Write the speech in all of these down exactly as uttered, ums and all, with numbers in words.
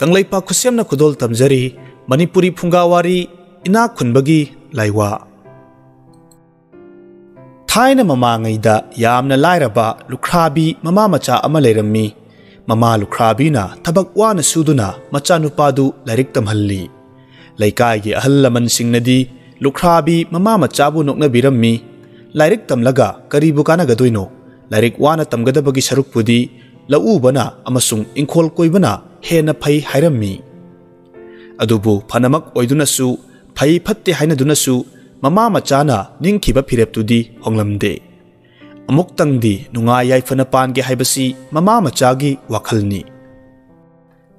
ꯀꯪꯂꯩꯄꯥꯛ ꯈꯨꯠꯁꯦꯝꯅ ꯈꯨꯗꯣꯜ ꯇꯝꯖꯔꯤ꯫ ꯃꯅꯤꯄꯨꯔꯤ ꯐꯨꯡꯒꯥꯋꯥꯔꯤ, ꯏꯅꯥꯛ ꯈꯨꯟꯕꯒꯤ ꯂꯥꯏꯋꯥ꯫ ꯊꯥꯏꯅ ꯃꯃꯥꯡꯉꯩꯗ ꯌꯥꯝꯅ ꯂꯥꯏꯔꯕ ꯂꯨꯈ꯭ꯔꯥꯕꯤ ꯃꯃꯥ ꯃꯆꯥ ꯑꯃ ꯂꯩꯔꯝꯃꯤ꯫ ꯃꯃꯥ ꯂꯨꯈ꯭ꯔꯥꯕꯤꯅ ꯊꯕꯛ ꯋꯥꯅ ꯁꯨꯗꯨꯅ ꯃꯆꯥꯅꯨꯄꯥꯗꯨ ꯂꯥꯏꯔꯤꯛ ꯇꯝꯍꯜꯂꯤ꯫ ꯂꯩꯀꯥꯏꯒꯤ ꯑꯍꯜ ꯂꯃꯟꯁꯤꯡꯅꯗꯤ ꯂꯨꯈ꯭ꯔꯥꯕꯤ ꯃꯃꯥ ꯃꯆꯥꯕꯨ ꯅꯣꯛꯅꯕꯤꯔꯝꯃꯤ꯫ "ꯂꯥꯏꯔꯤꯛ ꯇꯝꯂꯒ ꯀꯔꯤꯕꯨ ꯀꯥꯟꯅꯒꯗꯣꯏꯅꯣ? ꯂꯥꯏꯔꯤꯛ ꯋꯥꯅ ꯇꯝꯒꯗꯕꯒꯤ ꯁꯔꯨꯛꯄꯨꯗꯤ ꯂꯧꯎꯕꯅ ꯑꯃꯁꯨꯡ ꯏꯪꯈꯣꯜ ꯀꯣꯏꯕꯅ ꯍꯦꯟꯅ ꯐꯩ" ꯍꯥꯏꯔꯝꯃꯤ꯫ ꯑꯗꯨꯕꯨ ꯐꯅꯃꯛ ꯑꯣꯏꯗꯨꯅꯁꯨ, ꯐꯩ ꯐꯠꯇꯦ ꯍꯥꯏꯅꯗꯨꯅꯁꯨ ꯃꯃꯥ ꯃꯆꯥꯅ ꯅꯤꯡꯈꯤꯕ ꯐꯤꯔꯦꯞꯇꯨꯗꯤ ꯍꯣꯡꯂꯝꯗꯦ꯫ ꯑꯃꯨꯛꯇꯪꯗꯤ ꯅꯨꯡꯉꯥꯏ ꯌꯥꯏꯐꯅ ꯄꯥꯟꯒꯦ ꯍꯥꯏꯕꯁꯤ ꯃꯃꯥ ꯃꯆꯥꯒꯤ ꯋꯥꯈꯜꯅꯤ꯫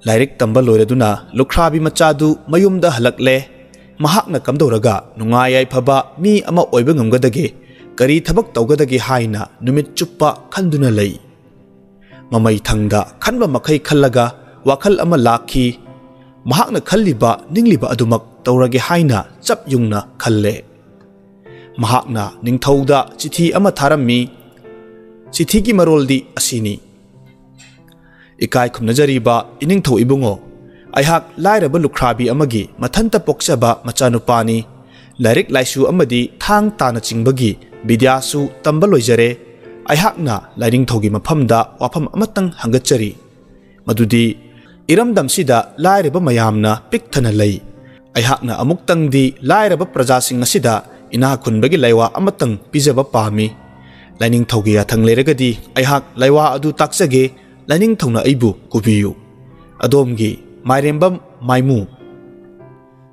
ꯂꯥꯏꯔꯤꯛ ꯇꯝꯕ ꯂꯣꯏꯔꯗꯨꯅ ꯂꯨꯈ꯭ꯔꯥꯕꯤ ꯃꯆꯥꯗꯨ ꯃꯌꯨꯝꯗ ꯍꯜꯂꯛꯂꯦ꯫ ꯃꯍꯥꯛꯅ ꯀꯝꯗꯧꯔꯒ ꯅꯨꯡꯉꯥꯏ ꯌꯥꯏꯐꯕ ꯃꯤ ꯑꯃ ꯑꯣꯏꯕ ꯉꯝꯒꯗꯒꯦ, ꯀꯔꯤ ꯊꯕꯛ ꯇꯧꯒꯗꯒꯦ ꯍꯥꯏꯅ ꯅꯨꯃꯤꯠ ꯆꯨꯞꯄ ꯈꯟꯗꯨꯅ ꯂꯩ꯫ ꯃꯃꯩ ꯊꯪꯗ ꯈꯟꯕ ꯃꯈꯩ ꯈꯜꯂꯒ ꯋꯥꯈꯜ ꯑꯃ ꯂꯥꯛꯈꯤ꯫ ꯃꯍꯥꯛꯅ ꯈꯜꯂꯤꯕ ꯅꯤꯡꯂꯤꯕ ꯑꯗꯨꯃꯛ ꯇꯧꯔꯒꯦ ꯍꯥꯏꯅ ꯆꯞ ꯌꯨꯡꯅ ꯈꯜꯂꯦ꯫ ꯃꯍꯥꯛꯅ ꯅꯤꯡꯊꯧꯗ ꯆꯤꯊꯤ ꯑꯃ ꯊꯥꯔꯝꯃꯤ꯫ ꯆꯤꯊꯤꯒꯤ ꯃꯔꯣꯜꯗꯤ ꯑꯁꯤꯅꯤ: "ꯏꯀꯥꯏ ꯈꯨꯝꯅꯖꯔꯤꯕ ꯏꯅꯤꯡꯊꯧ ꯏꯕꯨꯡꯉꯣ, ꯑꯩꯍꯥꯛ ꯂꯥꯏꯔꯕ ꯂꯨꯈ꯭ꯔꯥꯕꯤ ꯑꯃꯒꯤ ꯃꯊꯟꯇ ꯄꯣꯛꯆꯕ ꯃꯆꯥꯅꯨꯄꯥꯅꯤ꯫ ꯂꯥꯏꯔꯤꯛ ꯂꯥꯏꯁꯨ ꯑꯃꯗꯤ ꯊꯥꯡ ꯇꯥꯅ ꯆꯤꯡꯕꯒꯤ ꯕꯤꯗ꯭ꯌꯥꯁꯨ ꯇꯝꯕ ꯂꯣꯏꯖꯔꯦ꯫ ꯑꯩꯍꯥꯛꯅ ꯂꯥꯏꯅꯤꯡꯊꯧꯒꯤ ꯃꯐꯝꯗ ꯋꯥꯐꯝ ꯑꯃꯇꯪ ꯍꯪꯒꯠꯆꯔꯤ꯫ ꯃꯗꯨꯗꯤ ꯏꯔꯝꯗꯝꯁꯤꯗ ꯂꯥꯏꯔꯕ ꯃꯌꯥꯝꯅ ꯄꯤꯛ ꯊꯟꯅ ꯂꯩ꯫ ꯑꯩꯍꯥꯛꯅ ꯑꯃꯨꯛꯇꯪꯗꯤ ꯂꯥꯏꯔꯕ ꯄ꯭ꯔꯖꯥꯁꯤꯡ ꯑꯁꯤꯗ ꯏꯅꯥꯛ ꯈꯨꯟꯕꯒꯤ ꯂꯥꯏꯋꯥ ꯑꯃꯇꯪ ꯄꯤꯖꯕ ꯄꯥꯝꯃꯤ꯫ ꯂꯥꯏꯅꯤꯡꯊꯧꯒꯤ ꯌꯥꯊꯪ ꯂꯩꯔꯒꯗꯤ ꯑꯩꯍꯥꯛ ꯂꯥꯏꯋꯥ ꯑꯗꯨ ꯇꯥꯛꯆꯒꯦ꯫ ꯂꯥꯏꯅꯤꯡꯊꯧꯅ ꯑꯩꯕꯨ ꯀꯨꯕꯤꯌꯨ꯫ ꯑꯗꯣꯝꯒꯤ ꯃꯥꯏꯔꯦꯝꯕꯝ ꯃꯥꯏꯃꯨ"꯫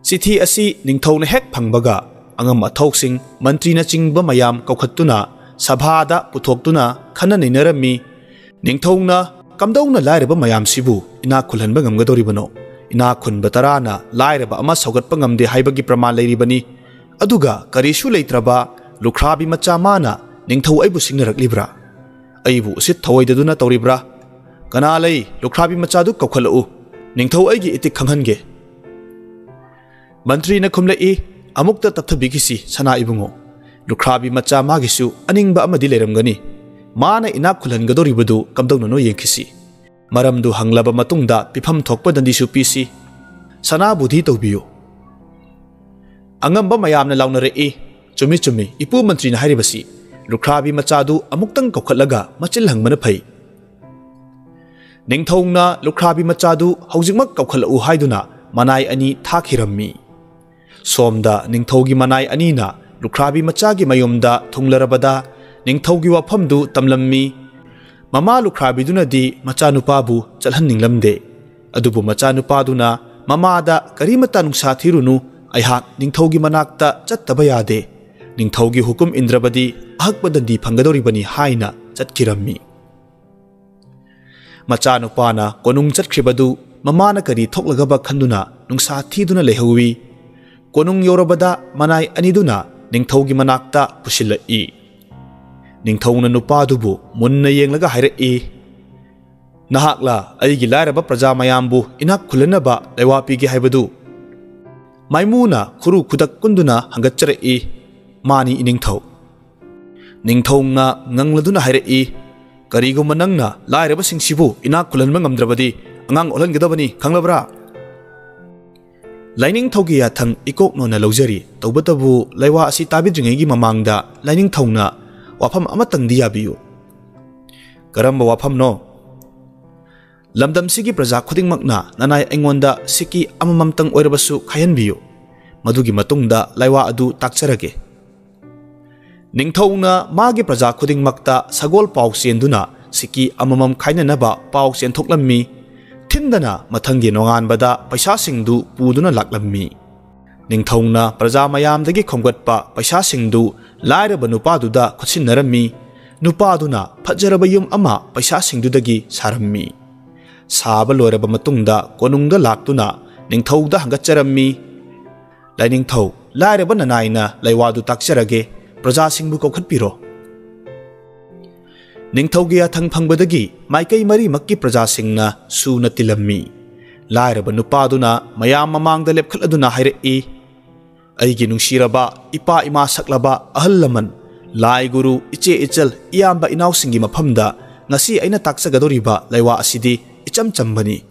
ꯆꯤꯊꯤ ꯑꯁꯤ ꯅꯤꯡꯊꯧꯅ ꯍꯦꯛ ꯐꯪꯕꯒ ꯑꯉꯝ ꯑꯊꯧꯁꯤꯡ, ꯃꯟꯇ꯭ꯔꯤꯅꯆꯤꯡꯕ ꯃꯌꯥꯝ ꯀꯧꯈꯠꯇꯨꯅ ꯁꯚꯥꯗ ꯄꯨꯊꯣꯛꯇꯨꯅ ꯈꯟꯅ ꯅꯩꯅꯔꯝꯃꯤ꯫ ꯅꯤꯡꯊꯧꯅ ꯀꯝꯗꯧꯅ ꯂꯥꯏꯔꯕ ꯃꯌꯥꯝꯁꯤꯕꯨ ꯏꯅꯥꯛ ꯈꯨꯜꯍꯟꯕ ꯉꯝꯒꯗꯧꯔꯤꯕꯅꯣ? ꯏꯅꯥꯛ ꯈꯨꯟꯕ ꯇꯔꯥꯅ ꯂꯥꯏꯔꯕ ꯑꯃ ꯁꯧꯒꯠꯄ ꯉꯝꯗꯦ ꯍꯥꯏꯕꯒꯤ ꯄ꯭ꯔꯃꯥꯟ ꯂꯩꯔꯤꯕꯅꯤ꯫ ꯑꯗꯨꯒ ꯀꯔꯤꯁꯨ ꯂꯩꯇ꯭ꯔꯕ ꯂꯨꯈ꯭ꯔꯥꯕꯤ ꯃꯆꯥ ꯃꯥꯅ ꯅꯤꯡꯊꯧ ꯑꯩꯕꯨ ꯁꯤꯡꯅꯔꯛꯂꯤꯕ꯭ꯔꯥ? ꯑꯩꯕꯨ ꯎꯁꯤꯠ ꯊꯑꯣꯏꯗꯗꯨꯅ ꯇꯧꯔꯤꯕ꯭ꯔꯥ? ꯀꯅꯥ ꯂꯩ? ꯂꯨꯈ꯭ꯔꯥꯕꯤ ꯃꯆꯥꯗꯨ ꯀꯧꯈꯠꯂꯛꯎ꯫ ꯅꯤꯡꯊꯧ ꯑꯩꯒꯤ ꯏꯇꯤꯛ ꯈꯪꯍꯟꯒꯦ꯫ ꯃꯟꯇ꯭ꯔꯤꯅ ꯈꯨꯝꯂꯛꯏ, "ꯑꯃꯨꯛꯇ ꯇꯞꯊꯕꯤꯈꯤꯁꯤ ꯁꯅꯥ ꯏꯕꯨꯡꯉꯣ꯫ ꯂꯨꯈ꯭ꯔꯥꯕꯤ ꯃꯆꯥ ꯃꯥꯒꯤꯁꯨ ꯑꯅꯤꯡꯕ ꯑꯃꯗꯤ ꯂꯩꯔꯝꯒꯅꯤ꯫ ꯃꯥꯅ ꯏꯅꯥꯛ ꯈꯨꯜꯍꯟꯒꯗꯧꯔꯤꯕꯗꯨ ꯀꯝꯗꯧꯅꯅꯣ ꯌꯦꯡꯈꯤꯁꯤ"꯫ ꯃꯔꯝꯗꯨ ꯍꯪꯂꯕ ꯃꯇꯨꯡꯗ ꯄꯤꯐꯝ ꯊꯣꯛꯄ ꯗꯟꯗꯤꯁꯨ ꯄꯤꯁꯤ꯫ ꯁꯅꯥꯕꯨꯗꯤ ꯇꯧꯕꯤꯌꯨ꯫ ꯑꯉꯝꯕ ꯃꯌꯥꯝꯅ ꯂꯥꯎꯅꯔꯛꯏ, "ꯆꯨꯝꯃꯤ, ꯆꯨꯝꯃꯤ, ꯏꯄꯨ ꯃꯟꯇ꯭ꯔꯤꯅ ꯍꯥꯏꯔꯤꯕꯁꯤ꯫ ꯂꯨꯈ꯭ꯔꯥꯕꯤ ꯃꯆꯥꯗꯨ ꯑꯃꯨꯛꯇꯪ ꯀꯧꯈꯠꯂꯒ ꯃꯆꯤꯜ ꯍꯪꯕꯅ ꯐꯩ"꯫ ꯅꯤꯡꯊꯧꯅ ꯂꯨꯈ꯭ꯔꯥꯕꯤ ꯃꯆꯥꯗꯨ ꯍꯧꯖꯤꯛꯃꯛ ꯀꯧꯈꯠꯂꯛꯎ ꯍꯥꯏꯗꯨꯅ ꯃꯅꯥꯏ ꯑꯅꯤ ꯊꯥꯈꯤꯔꯝꯃꯤ꯫ ꯁꯣꯝꯗ ꯅꯤꯡꯊꯧꯒꯤ ꯃꯅꯥꯏ ꯑꯅꯤꯅ ꯂꯨꯈ꯭ꯔꯥꯕꯤ ꯃꯆꯥꯒꯤ ꯃꯌꯨꯝꯗ ꯊꯨꯡꯂꯔꯕꯗ ꯅꯤꯡꯊꯧꯒꯤ ꯋꯥꯐꯝꯗꯨ ꯇꯝꯂꯝꯃꯤ꯫ ꯃꯃꯥ ꯂꯨꯈ꯭ꯔꯥꯕꯤꯗꯨꯅꯗꯤ ꯃꯆꯥꯅꯨꯄꯥꯕꯨ ꯆꯠꯍꯟꯅꯤꯡꯂꯝꯗꯦ꯫ ꯑꯗꯨꯕꯨ ꯃꯆꯥꯅꯨꯄꯥꯗꯨꯅ ꯃꯃꯥꯗ, "ꯀꯔꯤꯃꯇ ꯅꯨꯡꯁꯥ ꯊꯤꯔꯨꯅꯨ, ꯑꯩꯍꯥꯛ ꯅꯤꯡꯊꯧꯒꯤ ꯃꯅꯥꯛꯇ ꯆꯠꯇꯕ ꯌꯥꯗꯦ꯫ ꯅꯤꯡꯊꯧꯒꯤ ꯍꯨꯀꯨꯝ ꯏꯟꯗ꯭ꯔꯕꯗꯤ ꯑꯍꯛꯄ ꯗꯟꯗꯤ ꯐꯪꯒꯗꯧꯔꯤꯕꯅꯤ" ꯍꯥꯏꯅ ꯆꯠꯈꯤꯔꯝꯃꯤ꯫ ꯃꯆꯥꯅꯨꯄꯥꯅ ꯀꯣꯅꯨꯡ ꯆꯠꯈ꯭ꯔꯤꯕꯗꯨ ꯃꯃꯥꯅ ꯀꯔꯤ ꯊꯣꯛꯂꯒꯕ ꯈꯟꯗꯨꯅ ꯅꯨꯡꯁꯥ ꯊꯤꯗꯨꯅ ꯂꯩꯍꯧꯋꯤ꯫ ꯀꯣꯅꯨꯡ ꯌꯧꯔꯕꯗ ꯃꯅꯥꯏ ꯑꯅꯤꯗꯨꯅ ꯅꯤꯡꯊꯧꯒꯤ ꯃꯅꯥꯛꯇ ꯄꯨꯁꯤꯜꯂꯛꯏ꯫ ꯅꯤꯡꯊꯧꯅ ꯅꯨꯄꯥꯗꯨꯕꯨ ꯃꯨꯟꯅ ꯌꯦꯡꯂꯒ ꯍꯥꯏꯔꯛꯏ, "ꯅꯍꯥꯛꯂ ꯑꯩꯒꯤ ꯂꯥꯏꯔꯕ ꯄ꯭ꯔꯖꯥ ꯃꯌꯥꯝꯕꯨ ꯏꯅꯥꯛ ꯈꯨꯜꯍꯟꯅꯕ ꯂꯩꯋꯥ ꯄꯤꯒꯦ ꯍꯥꯏꯕꯗꯨ?" ꯃꯥꯏꯃꯨꯅ ꯈꯨꯔꯨ ꯈꯨꯗꯛ ꯀꯨꯟꯗꯨꯅ ꯍꯪꯒꯠꯆꯔꯛꯏ, "ꯃꯥꯅꯤ, ꯏꯅꯤꯡꯊꯧ"꯫ ꯅꯤꯡꯊꯧꯅ ꯉꯪꯂꯗꯨꯅ ꯍꯥꯏꯔꯛꯏ, "ꯀꯔꯤꯒꯨꯝꯕ ꯅꯪꯅ ꯂꯥꯏꯔꯕꯁꯤꯡꯁꯤꯕꯨ ꯏꯅꯥꯛ ꯈꯨꯜꯍꯟꯕ ꯉꯝꯗ꯭ꯔꯕꯗꯤ ꯑꯉꯥꯡ ꯑꯣꯜꯍꯟꯒꯗꯕꯅꯤ, ꯈꯪꯂꯕ꯭ꯔꯥ?" ꯂꯥꯏꯅꯤꯡꯊꯧꯒꯤ ꯌꯥꯊꯪ ꯏꯀꯣꯛ ꯅꯣꯟꯅ ꯂꯧꯖꯔꯤ꯫ ꯇꯧꯕꯇꯕꯨ ꯂꯩꯋꯥ ꯑꯁꯤ ꯇꯥꯕꯤꯗ꯭ꯔꯤꯉꯩꯒꯤ ꯃꯃꯥꯡꯗ ꯂꯥꯏꯅꯤꯡꯊꯧꯅ ꯋꯥꯐꯝ ꯑꯃꯇꯪꯗꯤ ꯌꯥꯕꯤꯌꯨ꯫ "ꯀꯔꯝꯕ ꯋꯥꯐꯝꯅꯣ?" "ꯂꯝꯗꯝꯁꯤꯒꯤ ꯄ꯭ꯔꯖꯥ ꯈꯨꯗꯤꯡꯃꯛꯅ ꯅꯅꯥꯏ ꯑꯩꯉꯣꯟꯗ ꯁꯤꯀꯤ ꯑꯃꯃꯝꯇꯪ ꯑꯣꯏꯔꯕꯁꯨ ꯈꯥꯏꯍꯟꯕꯤꯌꯨ꯫ ꯃꯗꯨꯒꯤ ꯃꯇꯨꯡꯗ ꯂꯩꯋꯥ ꯑꯗꯨ ꯇꯥꯛꯆꯔꯒꯦ"꯫ ꯅꯤꯡꯊꯧꯅ ꯃꯥꯒꯤ ꯄ꯭ꯔꯖꯥ ꯈꯨꯗꯤꯡꯃꯛꯇ ꯁꯒꯣꯜ ꯄꯥꯎ ꯆꯦꯟꯗꯨꯅ ꯁꯤꯀꯤ ꯑꯃꯃꯝ ꯈꯥꯏꯅꯅꯕ ꯄꯥꯎ ꯆꯦꯟꯊꯣꯛꯂꯝꯃꯤ꯫ ꯊꯤꯟꯗꯅ ꯃꯊꯪꯒꯤ ꯅꯣꯡꯉꯥꯟꯕꯗ ꯄꯩꯁꯥꯁꯤꯡꯗꯨ ꯄꯨꯗꯨꯅ ꯂꯥꯛꯂꯝꯃꯤ꯫ ꯅꯤꯡꯊꯧꯅ ꯄ꯭ꯔꯖꯥ ꯃꯌꯥꯝꯗꯒꯤ ꯈꯣꯝꯒꯠꯄ ꯄꯩꯁꯥꯁꯤꯡꯗꯨ ꯂꯥꯏꯔꯕ ꯅꯨꯄꯥꯗꯨꯗ ꯈꯨꯠꯁꯤꯟꯅꯔꯝꯃꯤ꯫ ꯅꯨꯄꯥꯗꯨꯅ ꯐꯖꯔꯕ ꯌꯨꯝ ꯑꯃ ꯄꯩꯁꯥꯁꯤꯡꯗꯨꯗꯒꯤ ꯁꯥꯔꯝꯃꯤ꯫ ꯁꯥꯕ ꯂꯣꯏꯔꯕ ꯃꯇꯨꯡꯗ ꯀꯣꯅꯨꯡꯗ ꯂꯥꯛꯇꯨꯅ ꯅꯤꯡꯊꯧꯗ ꯍꯪꯒꯠꯆꯔꯝꯃꯤ, "ꯂꯥꯏꯅꯤꯡꯊꯧ, ꯂꯥꯏꯔꯕ ꯅꯅꯥꯏꯅ ꯂꯩꯋꯥꯗꯨ ꯇꯥꯛꯆꯔꯒꯦ, ꯄ꯭ꯔꯖꯥꯁꯤꯡꯕꯨ ꯀꯧꯈꯠꯄꯤꯔꯣ"꯫ ꯅꯤꯡꯊꯧꯒꯤ ꯌꯥꯊꯪ ꯐꯪꯕꯗꯒꯤ ꯃꯥꯏꯀꯩ ꯃꯔꯤꯃꯛꯀꯤ ꯄ꯭ꯔꯖꯥꯁꯤꯡꯅ ꯁꯨꯅ ꯇꯤꯜꯂꯝꯃꯤ꯫ ꯂꯥꯏꯔꯕ ꯅꯨꯄꯥꯗꯨꯅ ꯃꯌꯥꯝ ꯃꯃꯥꯡꯗ ꯂꯦꯞꯈꯠꯂꯗꯨꯅ ꯍꯥꯏꯔꯛꯏ, "ꯑꯩꯒꯤ ꯅꯨꯡꯁꯤꯔꯕ ꯏꯄꯥ ꯏꯃꯥ ꯁꯛꯂꯕ ꯑꯍꯜ ꯂꯃꯟ, ꯂꯥꯏ ꯒꯨꯔꯨ, ꯏꯆꯦ ꯏꯆꯜ, ꯏꯌꯥꯝꯕ ꯏꯅꯥꯎꯁꯤꯡꯒꯤ ꯃꯐꯝꯗ ꯉꯁꯤ ꯑꯩꯅ ꯇꯥꯛꯆꯒꯗꯧꯔꯤꯕ ꯂꯩꯋꯥ ꯑꯁꯤꯗꯤ ꯏꯆꯝ ꯆꯝꯕꯅꯤ꯫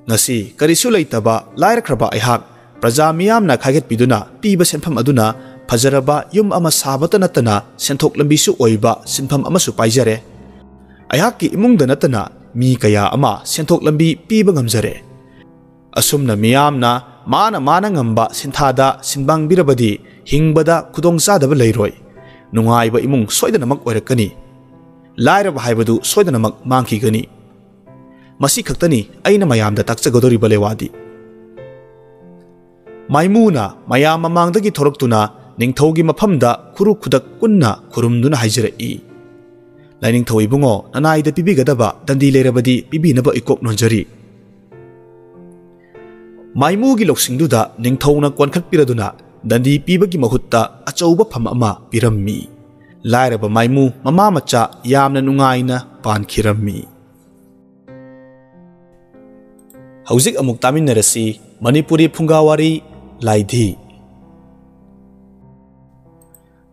ꯉꯁꯤ ꯀꯔꯤꯁꯨ ꯂꯩꯇꯕ ꯂꯥꯏꯔꯈ꯭ꯔꯕ ꯑꯩꯍꯥꯛ ꯄ꯭ꯔꯖꯥ ꯃꯤꯌꯥꯝꯅ ꯈꯥꯏꯒꯠꯄꯤꯗꯨꯅ ꯄꯤꯕ ꯁꯦꯟꯐꯝ ꯑꯗꯨꯅ ꯐꯖꯔꯕ ꯌꯨꯝ ꯑꯃ ꯁꯥꯕꯇ ꯅꯠꯇꯅ ꯁꯦꯟꯊꯣꯛ ꯂꯝꯕꯤꯁꯨ ꯑꯣꯏꯕ ꯁꯤꯟꯐꯝ ꯑꯃꯁꯨ ꯄꯥꯏꯖꯔꯦ꯫ ꯑꯩꯍꯥꯛꯀꯤ ꯏꯃꯨꯡꯗ ꯅꯠꯇꯅ ꯃꯤ ꯀꯌꯥ ꯑꯃ ꯁꯦꯟꯊꯣꯛ ꯂꯝꯕꯤ ꯄꯤꯕ ꯉꯝꯖꯔꯦ꯫ ꯑꯁꯨꯝꯅ ꯃꯤꯌꯥꯝꯅ ꯃꯥꯅ ꯃꯥꯅ ꯉꯝꯕ ꯁꯤꯟꯊꯥꯗ ꯁꯤꯟꯕꯥꯡꯕꯤꯔꯕꯗꯤ ꯍꯤꯡꯕꯗ ꯈꯨꯗꯣꯡꯆꯥꯗꯕ ꯂꯩꯔꯣꯏ꯫ ꯅꯨꯡꯉꯥꯏꯕ ꯏꯃꯨꯡ ꯁꯣꯏꯗꯅꯃꯛ ꯑꯣꯏꯔꯛꯀꯅꯤ꯫ ꯂꯥꯏꯔꯕ ꯍꯥꯏꯕꯗꯨ ꯁꯣꯏꯗꯅꯃꯛ ꯃꯥꯡꯈꯤꯒꯅꯤ꯫ ꯃꯁꯤ ꯈꯛꯇꯅꯤ ꯑꯩꯅ ꯃꯌꯥꯝꯗ ꯇꯥꯛꯆꯒꯗꯧꯔꯤꯕ ꯂꯩꯋꯥꯗꯤ꯫ ꯃꯥꯏꯃꯨꯅ ꯃꯌꯥꯝ ꯃꯃꯥꯡꯗꯒꯤ ꯊꯣꯔꯛꯇꯨꯅ ꯅꯤꯡꯊꯧꯒꯤ ꯃꯐꯝꯗ ꯈꯨꯔꯨ ꯈꯨꯗꯛ ꯀꯨꯟꯅ ꯈꯨꯔꯨꯝꯗꯨꯅ ꯍꯥꯏꯖꯔꯛꯏ, "ꯂꯥꯏꯅꯤꯡꯊꯧ ꯏꯕꯨꯡꯉꯣ, ꯅꯅꯥꯏꯗ ꯄꯤꯕꯤꯒꯗꯕ ꯗꯟꯗꯤ ꯂꯩꯔꯕꯗꯤ ꯄꯤꯕꯤꯅꯕ ꯏꯀꯣꯛ ꯅꯣꯟꯖꯔꯤ꯫" ꯃꯥꯏꯃꯨꯒꯤ ꯂꯧꯁꯤꯡꯗꯨꯗ ꯅꯤꯡꯊꯧꯅ ꯀꯣꯟꯈꯠꯄꯤꯔꯗꯨꯅ ꯗꯟꯗꯤ ꯄꯤꯕꯒꯤ ꯃꯍꯨꯠꯇ ꯑꯆꯧꯕ ꯐꯝ ꯑꯃ ꯄꯤꯔꯝꯃꯤ꯫ ꯂꯥꯏꯔꯕ ꯃꯥꯏꯃꯨ ꯃꯃꯥ ꯃꯆꯥ ꯌꯥꯝꯅ ꯅꯨꯡꯉꯥꯏꯅ ꯄꯥꯟꯈꯤꯔꯝꯃꯤ꯫ ꯍꯧꯖꯤꯛ ꯑꯃꯨꯛ ꯇꯥꯃꯤꯟꯅꯔꯁꯤ ꯃꯅꯤꯄꯨꯔꯤ ꯐꯨꯡꯒꯥꯋꯥꯔꯤ ꯂꯥꯏꯙꯤ꯫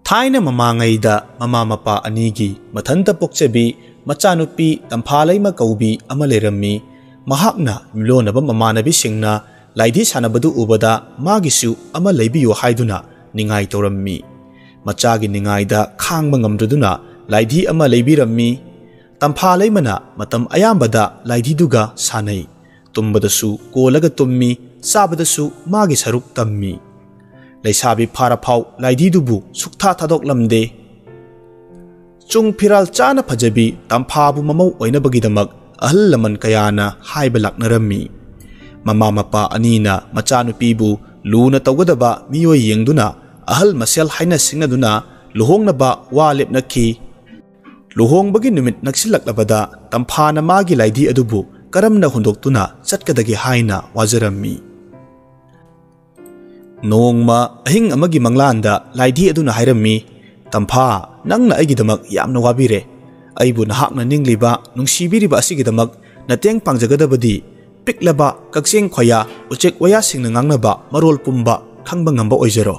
ꯊꯥꯏꯅ ꯃꯃꯥꯡꯉꯩꯗ ꯃꯃꯥ ꯃꯄꯥ ꯑꯅꯤꯒꯤ ꯃꯊꯟꯇ ꯄꯣꯛꯆꯕꯤ ꯃꯆꯥꯅꯨꯄꯤ ꯇꯝꯐꯥꯂꯩꯃ ꯀꯧꯕꯤ ꯑꯃ ꯂꯩꯔꯝꯃꯤ꯫ ꯃꯍꯥꯛꯅ ꯃꯤꯂꯣꯟꯅꯕ ꯃꯃꯥꯟꯅꯕꯤꯁꯤꯡꯅ ꯂꯥꯏꯙꯤ ꯁꯥꯟꯅꯕꯗꯨ ꯎꯕꯗ ꯃꯥꯒꯤꯁꯨ ꯑꯃ ꯂꯩꯕꯤꯌꯨ ꯍꯥꯏꯗꯨꯅ ꯅꯤꯡꯉꯥꯏ ꯇꯧꯔꯝꯃꯤ꯫ ꯃꯆꯥꯒꯤ ꯅꯤꯡꯉꯥꯏꯗ ꯈꯥꯡꯕ ꯉꯝꯗ꯭ꯔꯗꯨꯅ ꯂꯥꯏꯙꯤ ꯑꯃ ꯂꯩꯕꯤꯔꯝꯃꯤ꯫ ꯇꯝꯐꯥꯂꯩꯃꯅ ꯃꯇꯝ ꯑꯌꯥꯝꯕꯗ ꯂꯥꯏꯙꯤꯗꯨꯒ ꯁꯥꯟꯅꯩ꯫ ꯇꯨꯝꯕꯗꯁꯨ ꯀꯣꯜꯂꯒ ꯇꯨꯝꯃꯤ, ꯆꯥꯕꯗꯁꯨ ꯃꯥꯒꯤ ꯁꯔꯨꯛ ꯇꯝꯃꯤ꯫ ꯂꯩꯁꯥꯕꯤ ꯐꯥꯔꯐꯥꯎ ꯂꯥꯏꯙꯤꯗꯨꯕꯨ ꯁꯨꯛꯊꯥ ꯊꯥꯗꯣꯛꯂꯝꯗꯦ꯫ ꯆꯨꯡ ꯐꯤꯔꯥꯜ ꯆꯥꯅ ꯐꯖꯕꯤ ꯇꯝꯐꯥꯕꯨ ꯃꯃꯧ ꯑꯣꯏꯅꯕꯒꯤꯗꯃꯛ ꯑꯍꯜ ꯂꯃꯟ ꯀꯌꯥꯅ ꯍꯥꯏꯕ ꯂꯥꯛꯅꯔꯝꯃꯤ꯫ ꯃꯃꯥ ꯃꯄꯥ ꯑꯅꯤꯅ ꯃꯆꯥꯅꯨꯄꯤꯕꯨ ꯂꯨꯅ ꯇꯧꯒꯗꯕ ꯃꯤꯑꯣꯏ ꯌꯦꯡꯗꯨꯅ ꯑꯍꯜ ꯃꯁꯦꯜ ꯍꯥꯏꯅ ꯁꯤꯡꯅꯗꯨꯅ ꯂꯨꯍꯣꯡꯅꯕ ꯋꯥ ꯂꯦꯞꯅꯈꯤ꯫ ꯂꯨꯍꯣꯡꯕꯒꯤ ꯅꯨꯃꯤꯠ ꯅꯛꯁꯤꯜꯂꯛꯂꯕꯗ ꯇꯝꯐꯥꯅ ꯃꯥꯒꯤ ꯂꯥꯏꯙꯤ ꯑꯗꯨꯕꯨ ꯀꯔꯝꯅ ꯍꯨꯟꯗꯣꯛꯇꯨꯅ ꯆꯠꯀꯗꯒꯦ ꯍꯥꯏꯅ ꯋꯥꯖꯔꯝꯃꯤ꯫ ꯅꯣꯡꯃ ꯑꯍꯤꯡ ꯑꯃꯒꯤ ꯃꯪꯂꯥꯟꯗ ꯂꯥꯏꯙꯤ ꯑꯗꯨꯅ ꯍꯥꯏꯔꯝꯃꯤ, "ꯇꯝꯐꯥ, ꯅꯪꯅ ꯑꯩꯒꯤꯗꯃꯛ ꯌꯥꯝꯅ ꯋꯥꯕꯤꯔꯦ꯫ ꯑꯩꯕꯨ ꯅꯍꯥꯛꯅ ꯅꯤꯡꯂꯤꯕ, ꯅꯨꯡꯁꯤꯕꯤꯔꯤꯕ ꯑꯁꯤꯒꯤꯗꯃꯛ ꯅꯇꯦꯡ ꯄꯥꯡꯖꯒꯗꯕꯗꯤ ꯄꯤꯛꯂꯕ ꯀꯛꯆꯦꯡ ꯈꯣꯌꯥ, ꯎꯆꯦꯛ ꯋꯥꯌꯥꯁꯤꯡꯅ ꯉꯥꯡꯅꯕ ꯃꯔꯣꯜ ꯄꯨꯝꯕ ꯈꯪꯕ ꯉꯝꯕ ꯑꯣꯏꯖꯔꯣ꯫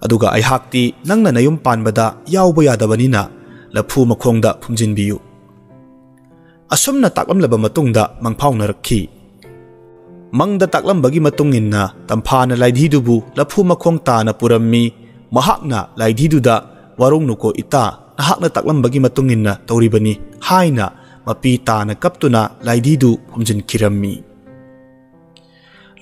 ꯑꯗꯨꯒ ꯑꯩꯍꯥꯛꯇꯤ ꯅꯪꯅ ꯅꯌꯨꯝ ꯄꯥꯟꯕꯗ ꯌꯥꯎꯕ ꯌꯥꯗꯕꯅꯤꯅ ꯂꯐꯨ ꯃꯈꯣꯡꯗ ꯐꯨꯝꯖꯤꯟꯕꯤꯌꯨ꯫" ꯑꯁꯨꯝꯅ ꯇꯥꯛꯂꯝꯂꯕ ꯃꯇꯨꯡꯗ ꯃꯪꯐꯥꯎꯅꯔꯛꯈꯤ꯫ ꯃꯪꯗ ꯇꯥꯛꯂꯝꯕꯒꯤ ꯃꯇꯨꯡ ꯏꯟꯅ ꯇꯝꯐꯥꯅ ꯂꯥꯏꯙꯤꯗꯨꯕꯨ ꯂꯐꯨ ꯃꯈꯣꯡ ꯇꯥꯅ ꯄꯨꯔꯝꯃꯤ꯫ ꯃꯍꯥꯛꯅ ꯂꯥꯏꯙꯤꯗꯨꯗ, "ꯋꯥꯔꯣꯡꯅꯨꯀꯣ ꯏꯇꯥ, ꯅꯍꯥꯛꯅ ꯇꯥꯛꯂꯝꯕꯒꯤ ꯃꯇꯨꯡ ꯏꯟꯅ ꯇꯧꯔꯤꯕꯅꯤ" ꯍꯥꯏꯅ ꯃꯄꯤ ꯇꯥꯅ ꯀꯞꯇꯨꯅ ꯂꯥꯏꯙꯤꯗꯨ ꯐꯨꯝꯖꯤꯟꯈꯤꯔꯝꯃꯤ꯫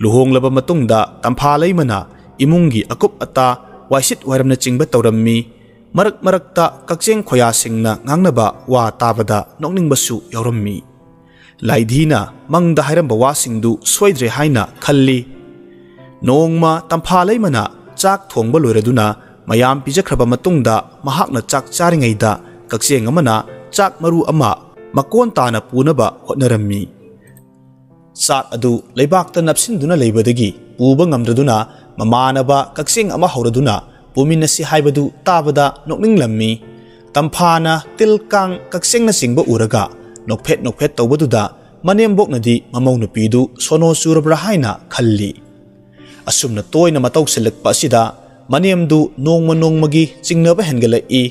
ꯂꯨꯍꯣꯡꯂꯕ ꯃꯇꯨꯡꯗ ꯇꯝꯐꯥ ꯂꯩꯃꯅ ꯏꯃꯨꯡꯒꯤ ꯑꯀꯨꯞ ꯑꯇꯥ, ꯋꯥꯏꯁꯤꯠ ꯋꯥꯏꯔꯝꯅꯆꯤꯡꯕ ꯇꯧꯔꯝꯃꯤ꯫ ꯃꯔꯛ ꯃꯔꯛꯇ ꯀꯛꯆꯦꯡ ꯈꯣꯌꯥꯁꯤꯡꯅ ꯉꯥꯡꯅꯕ ꯋꯥ ꯇꯥꯕꯗ ꯅꯣꯛꯅꯤꯡꯕꯁꯨ ꯌꯥꯎꯔꯝꯃꯤ꯫ ꯂꯥꯏꯙꯤꯅ ꯃꯪꯗ ꯍꯥꯏꯔꯝꯕ ꯋꯥꯁꯤꯡꯗꯨ ꯁꯣꯏꯗ꯭ꯔꯦ ꯍꯥꯏꯅ ꯈꯜꯂꯤ꯫ ꯅꯣꯡꯃ ꯇꯝꯐꯥ ꯂꯩꯃꯅ ꯆꯥꯛ ꯊꯣꯡꯕ ꯂꯣꯏꯔꯗꯨꯅ ꯃꯌꯥꯝ ꯄꯤꯖꯈ꯭ꯔꯕ ꯃꯇꯨꯡꯗ ꯃꯍꯥꯛꯅ ꯆꯥꯛ ꯆꯥꯔꯤꯉꯩꯗ ꯀꯛꯆꯦꯡ ꯑꯃꯅ ꯆꯥꯛ ꯃꯔꯨ ꯑꯃ ꯃꯀꯣꯟ ꯇꯥꯅ ꯄꯨꯅꯕ ꯍꯣꯠꯅꯔꯝꯃꯤ꯫ ꯆꯥꯛ ꯑꯗꯨ ꯂꯩꯕꯥꯛꯇ ꯅꯞꯁꯤꯟꯗꯨꯅ ꯂꯩꯕꯗꯒꯤ ꯄꯨꯕ ꯉꯝꯗ꯭ꯔꯗꯨꯅ ꯃꯃꯥꯟꯅꯕ ꯀꯛꯆꯦꯡ ꯑꯃ ꯍꯧꯔꯗꯨꯅ ꯄꯨꯃꯤꯟꯅꯁꯤ ꯍꯥꯏꯕꯗꯨ ꯇꯥꯕꯗ ꯅꯣꯛꯅꯤꯡꯂꯝꯃꯤ꯫ ꯇꯝꯐꯥꯅ ꯇꯤꯜ ꯀꯥꯡ ꯀꯛꯆꯦꯡꯅꯆꯤꯡꯕ ꯎꯔꯒ ꯅꯣꯛꯐꯦꯠ ꯅꯣꯛꯐꯦꯠ ꯇꯧꯕꯗꯨꯗ ꯃꯅꯦꯝꯕꯣꯛꯅꯗꯤ ꯃꯃꯧ ꯅꯨꯄꯤꯗꯨ ꯁꯣꯅꯣ ꯆꯨꯔꯕ꯭ꯔꯥ ꯍꯥꯏꯅ ꯈꯜꯂꯤ꯫ ꯑꯁꯨꯝꯅ ꯇꯣꯏꯅ ꯃꯇꯧꯁꯤꯜꯂꯛꯄ ꯑꯁꯤꯗ ꯃꯅꯦꯝꯗꯨ ꯅꯣꯡꯃ ꯅꯣꯡꯃꯒꯤ ꯆꯤꯡꯅꯕ ꯍꯦꯟꯒꯠꯂꯛꯏ꯫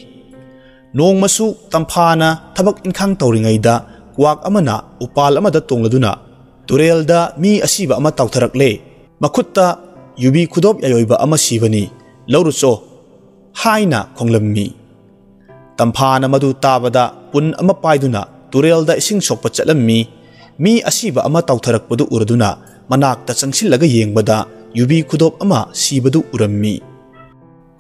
ꯅꯣꯡꯃꯁꯨ ꯇꯝꯐꯥꯅ ꯊꯕꯛ ꯏꯟꯈꯥꯡ ꯇꯧꯔꯤꯉꯩꯗ ꯀ꯭ꯋꯥꯛ ꯑꯃꯅ ꯎꯄꯥꯜ ꯑꯃꯗ ꯇꯣꯡꯂꯗꯨꯅ, "ꯇꯨꯔꯦꯜꯗ ꯃꯤ ꯑꯁꯤꯕ ꯑꯃ ꯇꯥꯎꯊꯔꯛꯂꯦ, ꯃꯈꯨꯠꯇ ꯌꯨꯕꯤ ꯈꯨꯗꯣꯞ ꯌꯥꯏꯑꯣꯏꯕ ꯑꯃ ꯁꯤꯕꯅꯤ, ꯂꯧꯔꯨꯆꯣ" ꯍꯥꯏꯅ ꯈꯣꯡꯂꯝꯃꯤ꯫ ꯇꯝꯐꯥꯅ ꯃꯗꯨ ꯇꯥꯕꯗ ꯄꯨꯟ ꯑꯃ ꯄꯥꯏꯗꯨꯅ ꯇꯨꯔꯦꯜꯗ ꯏꯁꯤꯡ ꯁꯣꯛꯄ ꯆꯠꯂꯝꯃꯤ꯫ ꯃꯤ ꯑꯁꯤꯕ ꯑꯃ ꯇꯥꯎꯊꯔꯛꯄꯗꯨ ꯎꯔꯗꯨꯅ ꯃꯅꯥꯛꯇ ꯆꯪꯁꯤꯜꯂꯒ ꯌꯦꯡꯕꯗ ꯌꯨꯕꯤ ꯈꯨꯗꯣꯞ ꯑꯃ ꯁꯤꯕꯗꯨ ꯎꯔꯝꯃꯤ꯫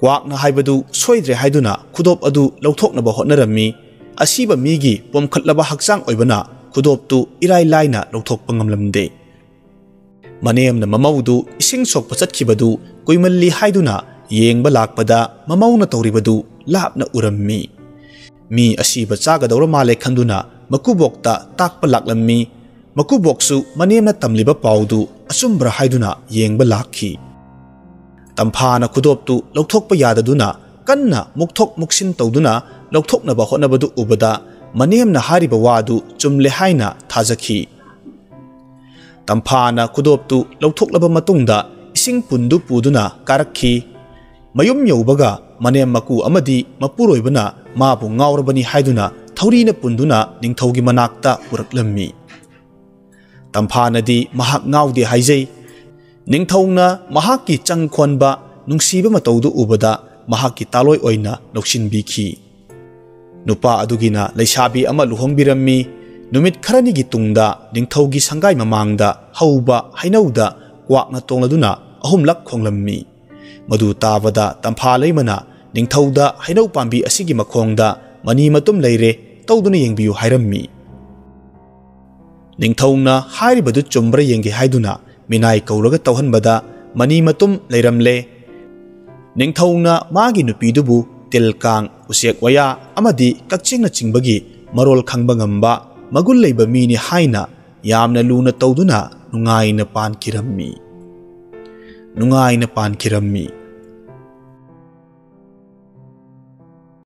ꯀ꯭ꯋꯥꯛꯅ ꯍꯥꯏꯕꯗꯨ ꯁꯣꯏꯗ꯭ꯔꯦ ꯍꯥꯏꯗꯨꯅ ꯈꯨꯗꯣꯞ ꯑꯗꯨ ꯂꯧꯊꯣꯛꯅꯕ ꯍꯣꯠꯅꯔꯝꯃꯤ꯫ ꯑꯁꯤꯕ ꯃꯤꯒꯤ ꯄꯣꯝꯈꯠꯂꯕ ꯍꯛꯆꯥꯡ ꯑꯣꯏꯕꯅ ꯈꯨꯗꯣꯞꯇꯨ ꯏꯔꯥꯏ ꯂꯥꯏꯅ ꯂꯧꯊꯣꯛꯄ ꯉꯝꯂꯝꯗꯦ꯫ ꯃꯅꯦꯝꯅ ꯃꯃꯧꯗꯨ ꯏꯁꯤꯡ ꯁꯣꯛꯄ ꯆꯠꯈꯤꯕꯗꯨ ꯀꯨꯏꯃꯜꯂꯤ ꯍꯥꯏꯗꯨꯅ ꯌꯦꯡꯕ ꯂꯥꯛꯄꯗ ꯃꯃꯧꯅ ꯇꯧꯔꯤꯕꯗꯨ ꯂꯥꯞꯅ ꯎꯔꯝꯃꯤ꯫ ꯃꯤ ꯑꯁꯤꯕ ꯆꯥꯒꯗꯧꯔ ꯃꯥꯜꯂꯦ ꯈꯟꯗꯨꯅ ꯃꯀꯨꯕꯣꯛꯇ ꯇꯥꯛꯄ ꯂꯥꯛꯂꯝꯃꯤ꯫ ꯃꯀꯨꯕꯣꯛꯁꯨ ꯃꯅꯦꯝꯅ ꯇꯝꯂꯤꯕ ꯄꯥꯎꯗꯨ ꯑꯆꯨꯝꯕ꯭ꯔꯥ ꯍꯥꯏꯗꯨꯅ ꯌꯦꯡꯕ ꯂꯥꯛꯈꯤ꯫ ꯇꯝꯐꯥꯅ ꯈꯨꯗꯣꯞꯇꯨ ꯂꯧꯊꯣꯛꯄ ꯌꯥꯗꯗꯨꯅ ꯀꯟꯅ ꯃꯨꯛꯊꯣꯛ ꯃꯨꯛꯁꯤꯟ ꯇꯧꯗꯨꯅ ꯂꯧꯊꯣꯛꯅꯕ ꯍꯣꯠꯅꯕꯗꯨ ꯎꯕꯗ ꯃꯅꯦꯝꯅ ꯍꯥꯏꯔꯤꯕ ꯋꯥꯗꯨ ꯆꯨꯝꯂꯦ ꯍꯥꯏꯅ ꯊꯥꯖꯈꯤ꯫ ꯇꯝꯐꯥꯅ ꯈꯨꯗꯣꯞꯇꯨ ꯂꯧꯊꯣꯛꯂꯕ ꯃꯇꯨꯡꯗ ꯏꯁꯤꯡ ꯄꯨꯟꯗꯨ ꯄꯨꯗꯨꯅ ꯀꯥꯔꯛꯈꯤ꯫ ꯃꯌꯨꯝ ꯌꯧꯕꯒ ꯃꯅꯦꯝ ꯃꯀꯨ ꯑꯃꯗꯤ ꯃꯄꯨꯔꯣꯏꯕꯅ ꯃꯥꯕꯨ ꯉꯥꯎꯔꯕꯅꯤ ꯍꯥꯏꯗꯨꯅ ꯊꯧꯔꯤꯅ ꯄꯨꯟꯗꯨꯅ ꯅꯤꯡꯊꯧꯒꯤ ꯃꯅꯥꯛꯇ ꯄꯨꯔꯛꯂꯝꯃꯤ꯫ ꯇꯝꯐꯥꯅꯗꯤ ꯃꯍꯥꯛ ꯉꯥꯎꯗꯦ ꯍꯥꯏꯖꯩ꯫ ꯅꯤꯡꯊꯧꯅ ꯃꯍꯥꯛꯀꯤ ꯆꯪ ꯈꯣꯟꯕ ꯅꯨꯡꯁꯤꯕ ꯃꯇꯧꯗꯨ ꯎꯕꯗ ꯃꯍꯥꯛꯀꯤ ꯇꯥꯂꯣꯏ ꯑꯣꯏꯅ ꯂꯧꯁꯤꯟꯕꯤꯈꯤ꯫ ꯅꯨꯄꯥ ꯑꯗꯨꯒꯤꯅ ꯂꯩꯁꯥꯕꯤ ꯑꯃ ꯂꯨꯍꯣꯡꯕꯤꯔꯝꯃꯤ꯫ ꯅꯨꯃꯤꯠ ꯈꯔꯅꯤꯒꯤ ꯇꯨꯡꯗ ꯅꯤꯡꯊꯧꯒꯤ ꯁꯪꯒꯥꯏ ꯃꯃꯥꯡꯗ ꯍꯧꯕ ꯍꯩꯅꯧꯗ ꯀ꯭ꯋꯥꯛꯅ ꯇꯣꯡꯂꯗꯨꯅ ꯑꯍꯨꯝꯂꯛ ꯈꯣꯡꯂꯝꯃꯤ꯫ ꯃꯗꯨ ꯇꯥꯕꯗ ꯇꯝꯐꯥ ꯂꯩꯃꯅ ꯅꯤꯡꯊꯧꯗ ꯍꯩꯅꯧ ꯄꯥꯝꯕꯤ ꯑꯁꯤꯒꯤ ꯃꯈꯣꯡꯗ ꯃꯅꯤ ꯃꯇꯨꯝ ꯂꯩꯔꯦ, ꯇꯧꯗꯨꯅ ꯌꯦꯡꯕꯤꯌꯨ ꯍꯥꯏꯔꯝꯃꯤ꯫ ꯅꯤꯡꯊꯧꯅ ꯍꯥꯏꯔꯤꯕꯗꯨ ꯆꯨꯝꯕ꯭ꯔꯥ ꯌꯦꯡꯒꯦ ꯍꯥꯏꯗꯨꯅ ꯃꯤꯅꯥꯏ ꯀꯧꯔꯒ ꯇꯧꯍꯟꯕꯗ ꯃꯅꯤ ꯃꯇꯨꯝ ꯂꯩꯔꯝꯂꯦ꯫ ꯅꯤꯡꯊꯧꯅ ꯃꯥꯒꯤ ꯅꯨꯄꯤꯗꯨꯕꯨ ꯇꯤꯜ ꯀꯥꯡ, ꯎꯆꯦꯛ ꯋꯥꯌꯥ ꯑꯃꯗꯤ ꯀꯛꯆꯦꯡꯅꯆꯤꯡꯕꯒꯤ ꯃꯔꯣꯜ ꯈꯪꯕ ꯉꯝꯕ ꯃꯒꯨꯟ ꯂꯩꯕ ꯃꯤꯅꯤ ꯍꯥꯏꯅ ꯌꯥꯝꯅ ꯂꯨꯅ ꯇꯧꯗꯨꯅ ꯅꯨꯡꯉꯥꯏꯅ ꯄꯥꯟꯈꯤꯔꯝꯃꯤ꯫ ꯅꯨꯡꯉꯥꯏꯅ ꯄꯥꯟꯈꯤꯔꯝꯃꯤ꯫